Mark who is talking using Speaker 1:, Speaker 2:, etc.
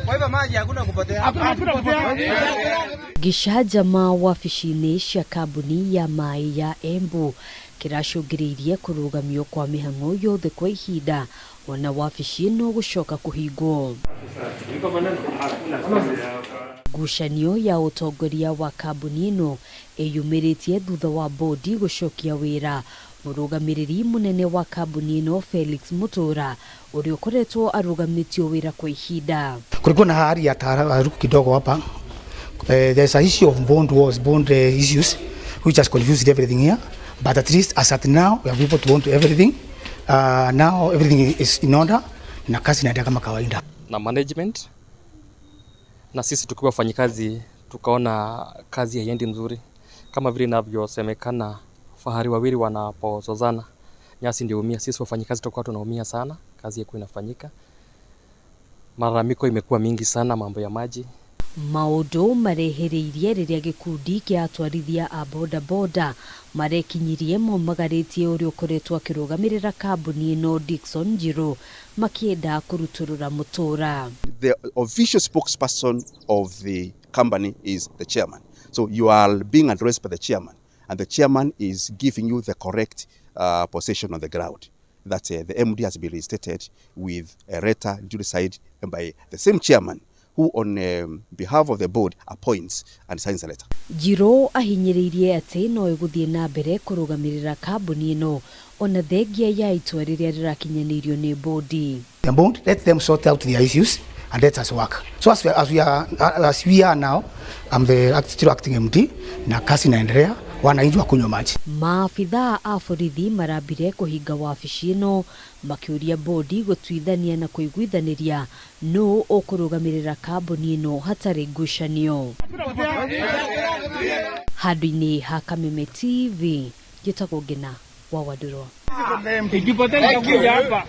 Speaker 1: Kwa hivyo maji hakuna kupotea.
Speaker 2: Hakuna kupotea.
Speaker 3: Gĩcanjama wabici-inĩ cia kambuni ya maĩ ya Embu kĩracũngĩrĩirie kũrũgamio kwa mĩhang'o yothe kwa ihinda ona wabici ĩno gũcoka kũhingwo. Ngucanio ya ũtongoria wa kambuni ĩno ĩyumĩrĩtie thutha wa bodi gũcokia wĩra mũrũgamĩrĩri mũnene wa kambuni ĩno Felix Mutura ũrĩa ũkoretwo arũgamĩtio wĩra kwa ihinda.
Speaker 4: Kulikuwa na hali ya taharuki kidogo hapa. There's a issue of bond wars, bond issues which has confused everything here. But at least as at now we have able to bond everything. Now everything is in order na kazi inaendelea kama kawaida.
Speaker 5: Na management na sisi tukiwa wafanyikazi tukaona kazi haiendi mzuri, kama vile inavyosemekana, fahari wawili wanapozozana nyasi ndio umia. Sisi wafanyikazi tulikuwa tunaumia sana, kazi haikuwa inafanyika, malalamiko imekuwa mingi sana, mambo ya maji.
Speaker 3: Maũndũ marehereirie rĩrĩa gĩkundi kĩa atwarithia a bodaboda marekinyirie momagarĩtie ũrĩa ũkoretwo akĩrũgamĩrĩra kambuni ĩno Dickson Njiru makĩenda kũrutũrũra mũtũra.
Speaker 6: The official spokesperson of the company is the chairman. So you are being addressed by the chairman, and the chairman is giving you the correct position on the ground. That the MD has been reinstated with a letter duly signed by the same chairman who on behalf of the board appoints and signs the letter.
Speaker 3: Njiru ahinyĩrĩirie atĩ no ĩgũthiĩ na mbere kũrũgamĩrĩra kambuni ĩno ona thengia ya itua rĩrĩa rĩrakinyanĩirio nĩ bodi.
Speaker 4: The board, let them sort out their issues and let us work. So as we are now, I'm the still acting MD na kazi inaendelea, wananchi wakunywa maji.
Speaker 3: Maabithaa a borithi marambire kũhinga wabici ĩno makĩũria bodi gũtuithania na kũiguithanĩria nũ ũkũrũgamĩrĩra kambuni ĩno hatarĩ ngucanio. Handũ-inĩ ha Kameme TV, njĩtagwo Ngina wa Wandũrũ.
Speaker 2: Ikipotea itakuja hapa.